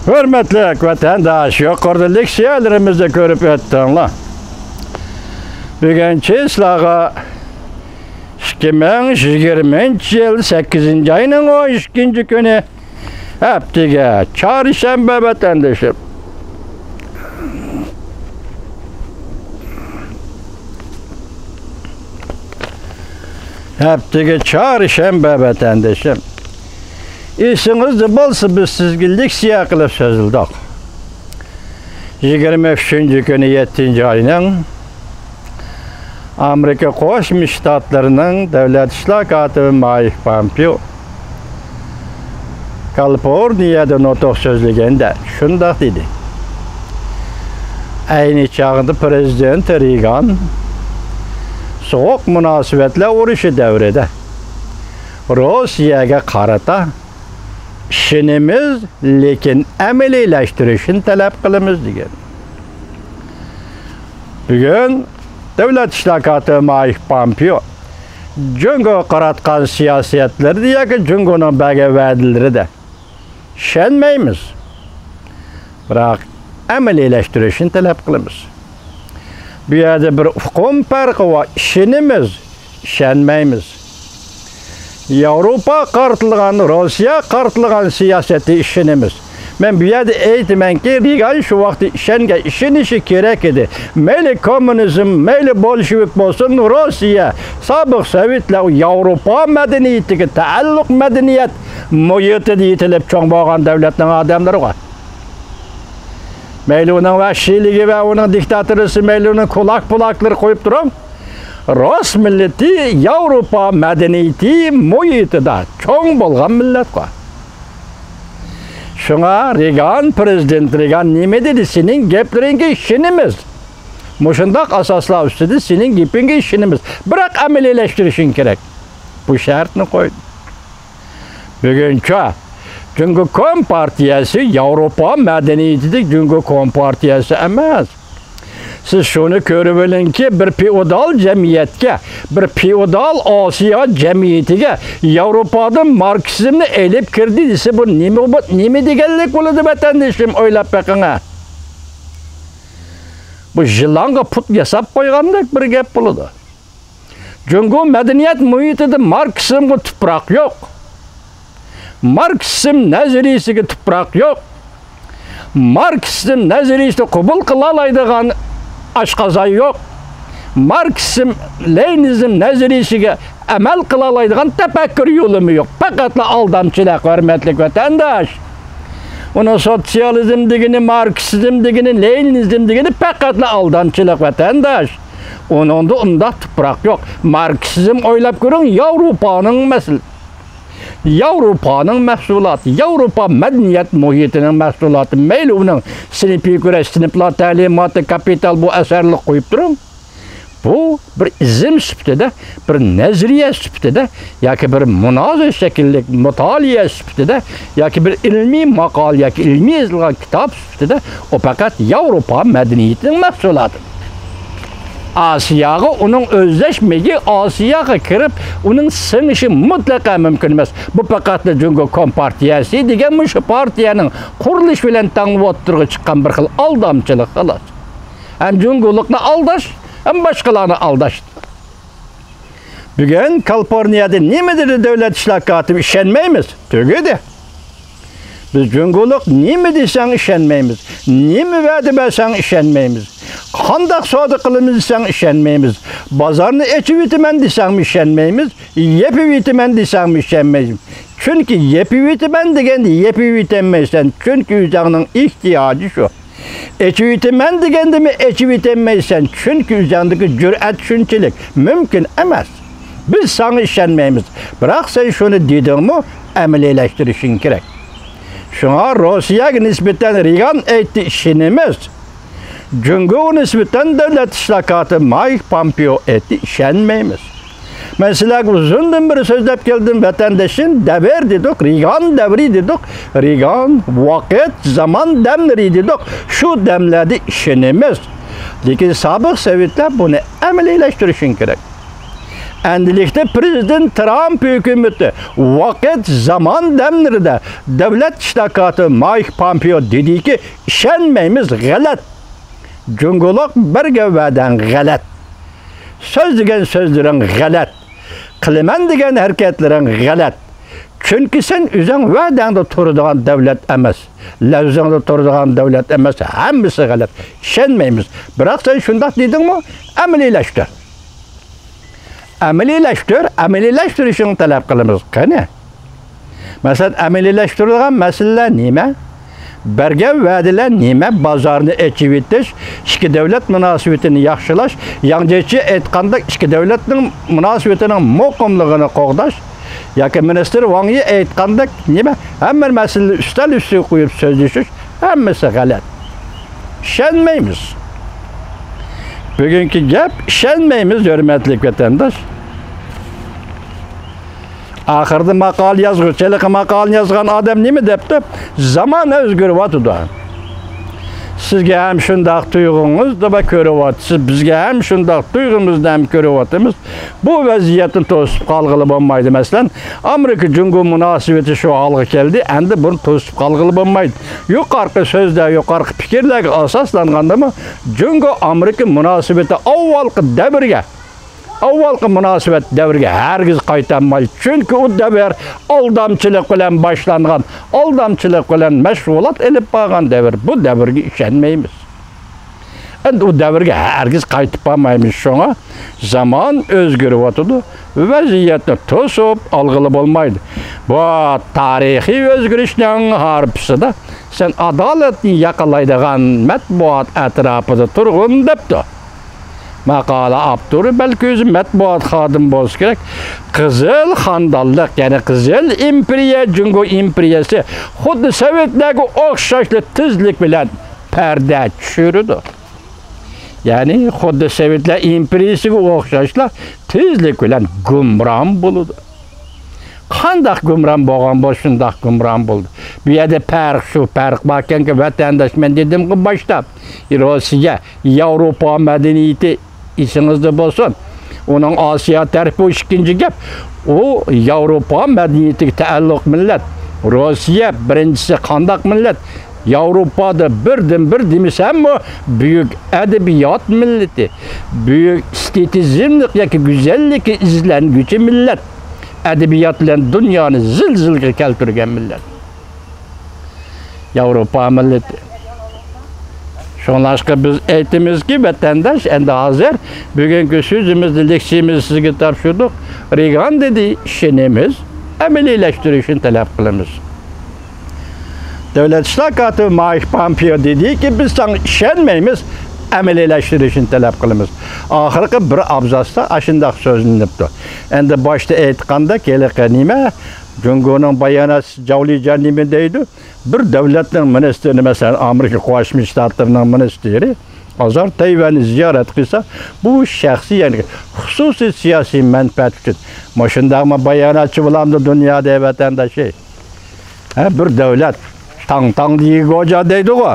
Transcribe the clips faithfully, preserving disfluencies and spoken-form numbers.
ھۆرمەتلىك ۋەتەنداش، يۇقىرىدا لېكسىيەلىرىمىزدە كۆرۈپ ئۆتتۈڭلار. بۈگۈن چىسلاغا ئىككى مىڭ يىگىرمىنچى يىل سەككىزىنچى ئاينىڭ ئون ئىككىنچى كۈنى، ھەپتىگە چارشەنبە ۋەتەندىشىم. ھەپتىگە چارشەنبە ۋەتەندىشىم. ئېسىڭىزدە بولسا، بىز سىزگە لېكسىيە قىلىپ سۆزلىدۇق. يىگىرمە ئۈچىنچى كۈنى يەتتىنچى ئاينىڭ ئامېرىكا قوشما شتاتلىرىنىڭ دۆلەت ئىشلار كاتىپى مايك پامپېئو كالىفورنىيەدە نۇتۇق سۆزلىگەندە شۇنداق دېدى. ئەينى چاغدا پىرېزىدېنت رېيگان سوغۇق مۇناسىۋەتلەر ئۇرۇشى دەۋرىدە روسىيەگە قارىتا ئىشىنىمىز، لېكىن ئەمەلىيلەشتۈرۈشنى تەلەپ قىلىمىز دېگەن. بۈگۈن دۆلەت ئىشلار كاتىپى مايك پامپېئو جۇڭگوغا قاراتقان سىياسەتلىرىدە ياكى جۇڭگونىڭ بەرگەن ۋەدىلىرىدە ئىشەنمەيمىز، بىراق ئەمەلىيلەشتۈرۈشنى تەلەپ قىلىمىز. بۇ يەردە بىر ئۇقۇم پەرقى بار، ئىشىنىمىز، ئىشەنمەيمىز. ياۋروپا قارىتىلغان، روسىيە قارىتىلغان سىياسەتتە ئىشىنىمىز. مەن بۇ يەردە ئېيتىمەنكى، رېيگان شۇ ۋاقىتتا ئىشەنگەن، ئىشىنىشى كېرەك ئىدى. مەيلى كوممۇنىزم، مەيلى بولشېۋىك بولسۇن، روسىيە، سابىق سوۋېتلار، ياۋروپا مەدەنىيىتىگە تەئەللۇق مەدەنىيەت مۇھىتىدا يېتىلىپ چوڭ بولغان دەۋلەتنىڭ ئادەملىرىغۇ. مەيلى ئۇنىڭ ۋەھشىيلىكى ۋە ئۇنىڭ دىكتاتورىسى، مەيلى ئۇنىڭ كۇلاك-پۇلاكلىرى قويۇپ تۇرۇڭ. رۇس مىللىتى ياۋروپا مەدەنىيىتى مۇھىتىدا چوڭ بولغان مىللەتقۇ. شۇڭا رېيگان، پىرېزىدېنت رېيگان نېمە دېدى؟ سېنىڭ گەپلىرىڭگە ئىشىنىمىز. مۇشۇنداق ئاساسلار ئۈستىدە سېنىڭ گېپىڭگە ئىشىنىمىز. بىراق ئەمەلىيلەشتۈرۈشۈڭ كېرەك. بۇ شەرتنى قويدى. بۈگۈنچە جۇڭگو كومپارتىيەسى ياۋروپا مەدەنىيىتىدىكى جۇڭگو كومپارتىيەسى ئەمەس. سىز شۇنى كۆرۈۋېلىڭكى، بىر فېئودال جەمئىيەتكە، بىر فېئودال ئاسىيا جەمئىيىتىگە ياۋروپادىن ماركسىزمنى ئېلىپ كىردى دېسە، بۇ نېمە، بۇ نېمە دېگەنلىك بولىدۇ، ۋەتەندىشىم، ئويلاپ بېقىڭە. بۇ يىلانغا پۇت ياساپ قويغاندەك بىر گەپ بولىدۇ. جۇڭگو مەدەنىيەت مۇھىتىدا ماركسىزمغا تۇپراق يوق. ماركسىزم نەزەرىيىسىگە تۇپراق يوق. ماركسىزم نەزەرىيىسىنى قوبۇل قىلالايدىغان ئاشقازان يوق. ماركسىزم، لېنىنىزم نەزەرىيىسىگە ئەمەل قىلالايدىغان تەپەككۇر يولىمۇ يوق. پەقەتلا ئالدامچىلىق، ھۆرمەتلىك ۋەتەنداش. ئۇنىڭ سوتسىيالىزم دېگىنى، ماركسىزم دېگىنى، لېنىنىزم دېگىنى پەقەتلا ئالدامچىلىق، ۋەتەنداش. ئۇنىڭدا ئۇنداق تۇپراق يوق. ماركسىزم، ئويلاپ كۆرۈڭ، ياۋروپانىڭ مەسىلە-، ياۋروپانىڭ مەھسۇلاتى، ياۋروپا مەدەنىيەت مۇھىتىنىڭ مەھسۇلاتى. مەيلى ئۇنىڭ سىنىپىي كۈرەش، سىنىپلار تەلىماتى، كاپىتال، بۇ ئەسەرلىك قويۇپ تۇرۇڭ. بۇ بىر ئىزىم سۈپىتىدە، بىر نەزەرىيە سۈپىتىدە ياكى بىر مۇنازىرە شەكىللىك مۇتالىئە سۈپىتىدە ياكى بىر ئىلمىي ماقالە ياكى ئىلمىي يېزىلغان كىتاب سۈپىتىدە ئۇ پەقەت ياۋروپا مەدەنىيىتىنىڭ مەھسۇلاتى. ئاسىياغا ئۇنىڭ ئۆزلەشمىكى، ئاسىياغا كىرىپ ئۇنىڭ سىڭىشى مۇتلەقە مۇمكىن ئەمەس. بۇ پەقەتلا جۇڭگو كومپارتىيەسى دېگەن مۇشۇ پارتىيەنىڭ قۇرۇلۇشى بىلەن تەڭلا ئوتتۇرىغا چىققان بىر خىل ئالدامچىلىق، خالاس. ھەم جۇڭگولۇقنى ئالداش، ھەم باشقىلارنى ئالداش. بۈگۈن كالىفورنىيەدە نېمە دېدى دۆلەت ئىشلار كاتىپى؟ ئىشەنمەيمىز. تۈگىدى. بىز جۇڭگولۇق نېمە دېسەڭ ئىشەنمەيمىز. نېمە ۋەدە بەرسەڭ ئىشەنمەيمىز. قانداق سودا قىلىمىز دېسەڭ ئىشەنمەيمىز. بازارنى ئېچىۋېتىمەن دېسەڭمۇ ئىشەنمەيمىز. يېپىۋېتىمەن دېسەڭمۇ ئىشەنمەيمىز. چۈنكى يېپىۋېتىمەن دېگەندە يېپىۋېتەلمەيسەن. چۈنكى ئۆزۈڭنىڭ ئېھتىياجى شۇ. ئېچىۋېتىمەن دېگەندىمۇ ئېچىۋېتەلمەيسەن، چۈنكى ئۆزۈڭدىكى جۈرئەت شۇنچىلىك. مۇمكىن ئەمەس. بىز ساڭا ئىشەنمەيمىز. بىراق سەن شۇنى دېدىڭمۇ، ئەمەلىيلەشتۈرۈشۈڭ كېرەك. شۇڭا روسىيەگە نىسبەتەن رېيگان ئېيتتى، ئىشىنىمىز. جۇڭگوغا نىسبەتەن دۆلەت ئىشلار كاتىپى مايك پامپېئو ئېيتتى، ئىشەنمەيمىز. مەن سىلەرگە ئۇزۇندىن بېرى سۆزلەپ كەلدىم، ۋەتەندىشىم، دەۋر دېدۇق، رېيگان دەۋرى دېدۇق، رېيگان، ۋاقىت، زامان دەملىرى دېدۇق. شۇ دەملەردە ئىشىنىمىز. لېكىن سابىق سوۋېتلار بۇنى ئەمەلىيلەشتۈرۈشىڭ كېرەك. ئەمدىلىكتە پىرېزىدېنت ترامپ ھۆكۈمىتى ۋاقىت زامان دەملىرىدە دۆلەت ئىشلار كاتىپى مايك پومپېئو دېدىكى، ئىشەنمەيمىز، غەلەت. جۇڭگولۇق، بەرگەن ۋەدەڭ غەلەت. سۆزلىگەن سۆزلىرىڭ غەلەت. قىلىمەن دېگەن ھەرىكەتلىرىڭ غەلەت. چۈنكى سەن ئۆزۈڭ ۋەدەڭدە تۇرىدىغان دۆلەت ئەمەس. لەۋزىڭدە تۇرىدىغان دۆلەت ئەمەس. ھەممىسى غەلەت. ئىشەنمەيمىز. بىراق سەن شۇنداق دېدىڭمۇ؟ ئەمەلىيلەشتۈر. ئەمەلىيلەشتۈر، ئەمەلىيلەشتۈرۈشۈڭنى تەلەپ قىلىمىز. قېنى؟ مەسىلەن، ئەمەلىيلەشتۈرىدىغان مەسىلىلەر نېمە؟ بەرگەن ۋەدىلەر نېمە؟ بازارنى ئېچىۋېتىش، ئىككى دۆلەت مۇناسىۋىتىنى ياخشىلاش، ياڭ جيېچى ئېيتقاندەك ئىككى دۆلەتنىڭ مۇناسىۋىتىنىڭ مۇقىملىقىنى قوغداش، ياكى مىنىستىر ۋاڭ يى ئېيتقاندەك نېمە؟ ھەممە مەسىلىنى ئۈستەل ئۈستىگە قويۇپ سۆزلىشىش، ھەممىسى غەلەت. ئىشەنمەيمىز. بۈگۈنكى گەپ ئىشەنمەيمىز، ھۆرمەتلىك ۋەتەنداش. ئاخىرىدا ماقالە يازغۇچى، ھېلىقى ماقالىنى يازغان ئادەم نېمە دەپتۇ؟ زامان ئۆزگىرىۋاتىدۇ. سىزگە ھەم شۇنداق تۇيغۇڭىزدا بار كۆرۈۋاتىسىز، بىزگە ھەم شۇنداق تۇيغۇمىزدا ھەم كۆرۈۋاتىمىز. بۇ ۋەزىيەتنى توسۇپ قالغىلى بولمايدۇ. مەسىلەن، ئامېرىكا جۇڭگو مۇناسىۋىتى شۇ ھالغا كەلدى، ئەمدى بۇنى توسۇپ قالغىلى بولمايدۇ. يۇقىرىقى سۆزلەر، يۇقىرىقى پىكىرلەرگە ئاساسلانغاندىمۇ، جۇڭگو ئامېرىكا مۇناسىۋىتى ئاۋۋالقى دەۋرگە، ئاۋۋالقى مۇناسىۋەت دەۋرگە ھەرگىز قايتالمايدۇ. چۈنكى ئۇ دەۋر ئالدامچىلىق بىلەن باشلانغان، ئالدامچىلىق بىلەن مەشغۇلات ئېلىپ بارغان دەۋر. بۇ دەۋرگە ئىشەنمەيمىز. ئەمدى ئۇ دەۋرگە ھەرگىز قايتىپ بارمايمىز. شۇڭا زامان ئۆزگىرىۋاتىدۇ. ۋەزىيەتنى توسۇپ ئالغىلى بولمايدۇ. بۇ تارىخىي ئۆزگىرىشنىڭ ھارپىسىدا سەن ئادالەتنى ياقىلايدىغان مەتبۇئات ئەتراپىدا تۇرغىن دەپتۇ. ماقالە ئاپتورى بەلكى ئۆزى مەتبۇئات خادىمى بولسا كېرەك. قىزىل خاندانلىق، يەنى قىزىل ئىمپېرىيە، جۇڭگو ئىمپېرىيەسى خۇددى سوۋېتلەرگە ئوخشاشلا تېزلىك بىلەن پەردە چۈشۈرىدۇ. يەنى خۇددى سوۋېتلار ئىمپېرىيىسىگە ئوخشاشلا تېزلىك بىلەن گۇمران بولىدۇ. قانداق گۇمران بولغان بولسا شۇنداق گۇمران بولىدۇ. بۇ يەردە پەرق شۇ، پەرق باركەنكى، ۋەتەنداش، مەن دېدىمغۇ باشتا، روسىيە، ياۋروپا مەدەنىيىتى ئېسىڭىزدە بولسۇن. ئۇنىڭ ئاسىيا تەرىپى، ئۇ ئىككىنچى گەپ. ئۇ ياۋروپا مەدەنىيىتىگە تەئەللۇق مىللەت. روسىيە بىرىنچىسى قانداق مىللەت؟ ياۋروپادا بىردىن بىر دېمىسەممۇ، بۈيۈك ئەدەبىيات مىللىتى، بۈيۈك ئېستېتىزملىق ياكى گۈزەللىككە ئىزلەنگۈچى مىللەت، ئەدەبىيات بىلەن دۇنيانى زىلزىلىگە كەلتۈرگەن مىللەت. ياۋروپا مىللىتى. شۇڭلاشقا بىز ئېيتىمىزكى، ۋەتەنداش، ئەمدى ھازىر بۈگۈنكى سۆزىمىزنى، لېكسىيىمىزنى سىزگە تاپشۇردۇق. رېگان دېدى، ئىشىنىمىز، ئەمەلىيلەشتۈرۈشنى تەلەپ قىلىمىز. دۆلەت ئىشلار كاتىپى مايك پامپېئو دېدىكى، بىز ساڭا ئىشەنمەيمىز، ئەمەلىيلەشتۈرۈشنى تەلەپ قىلىمىز. ئاخىرقى بىر ئابزاستا ئاشۇنداق سۆزلىنىپتۇ. ئەمدى باشتا ئېيتقاندەك، ھېلىقى نېمە، جۇڭگونىڭ باياناتچىسى جاۋ لىجيەن نېمە دەيدۇ؟ بىر دۆلەتنىڭ مىنىستىرى، مەسىلەن، ئامېرىكا قوشما شتاتلىرىنىڭ مىنىستىرى ئازار تەيۋەننى زىيارەت قىلسا، بۇ شەخسىي، يەنى خۇسۇسىي سىياسىي مەنپەئەت ئۈچۈن. مۇشۇنداقمۇ باياناتچى بولامدۇ دۇنيادا، ۋەتەنداشى؟ ھە، بىر دۆلەت، تاڭ تاڭ دېگۈ گوجا دەيدىغۇ.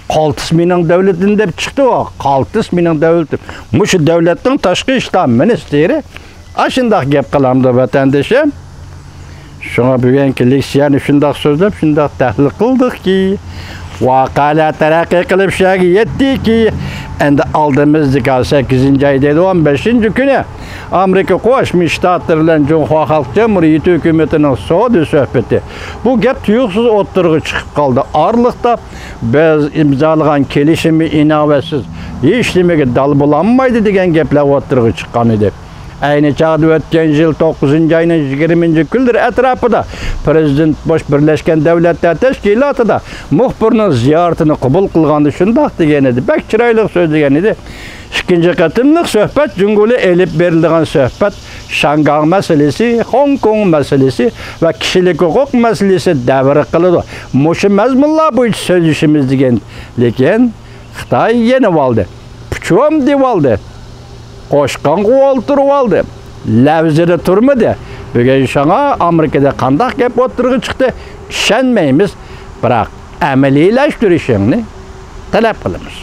قالتىس مېنىڭ دۆلىتىم دەپ چىقتىغۇ. قالتىس مېنىڭ دۆلىتىم. مۇشۇ دۆلەتنىڭ تاشقى ئىشلار مىنىستىرى ئاشۇنداق گەپ قىلامدۇ، ۋەتەندىشىم؟ شۇڭا بۈگۈنكى لېكسىيەنى شۇنداق سۆزلەپ، شۇنداق تەھلىل قىلدۇقكى، ۋەقەلەر تەرەققىي قىلىپ شۇ يەرگە يەتتىكى، ئەمدى ئالدىمىزدىكى سەككىزىنچى ئاي دەيدۇ، ئون بەشىنچى كۈنى ئامېرىكا قوشما شتاتلىرى بىلەن جۇڭخۇا خەلق جۇمھۇرىيىتى ھۆكۈمىتىنىڭ سودا سۆھبىتى. بۇ گەپ تۇيۇقسىز ئوتتۇرىغا چىقىپ قالدى. ئارىلىقتا بىز ئىمزالىغان كېلىشىمنى ئىناۋەتسىز، ھېچنېمىگە دال بولالمايدۇ دېگەن گەپلەر ئوتتۇرىغا چىققان ئىدى. ئەينى چاغدا ئۆتكەن يىل توققۇزىنچى ئاينىڭ يىگىرمىنچى كۈنلىرى ئەتراپىدا پىرېزىدېنت بۇش بىرلەشكەن دۆلەتلەر تەشكىلاتىدا مۇخبىرنىڭ زىيارىتىنى قوبۇل قىلغاندا شۇنداق دېگەن ئىدى. بەك چىرايلىق سۆزلىگەن ئىدى. ئىككىنچى قېتىملىق سۆھبەت جۇڭگو بىلەن ئېلىپ بېرىلىدىغان سۆھبەت شاڭگاڭ مەسىلىسى، خوڭكوڭ مەسىلىسى ۋە كىشىلىك ھوقۇق مەسىلىسى دەۋر قىلىدۇ. مۇشۇ مەزمۇنلار بويىچە سۆزلىشىمىز دېگەن. لېكىن خىتاي يېنىۋالدى، پۇچۇم دېۋالدى، قوشقانغا ئولتۇرۇۋالدى، لەۋزىدە تۇرمىدى. بۈگۈن شۇڭا ئامېرىكىدا قانداق گەپ ئوتتۇرىغا چىقتى؟ ئىشەنمەيمىز، بىراق ئەمەلىيلەشتۈرۈشۈڭنى تەلەپ قىلىمىز.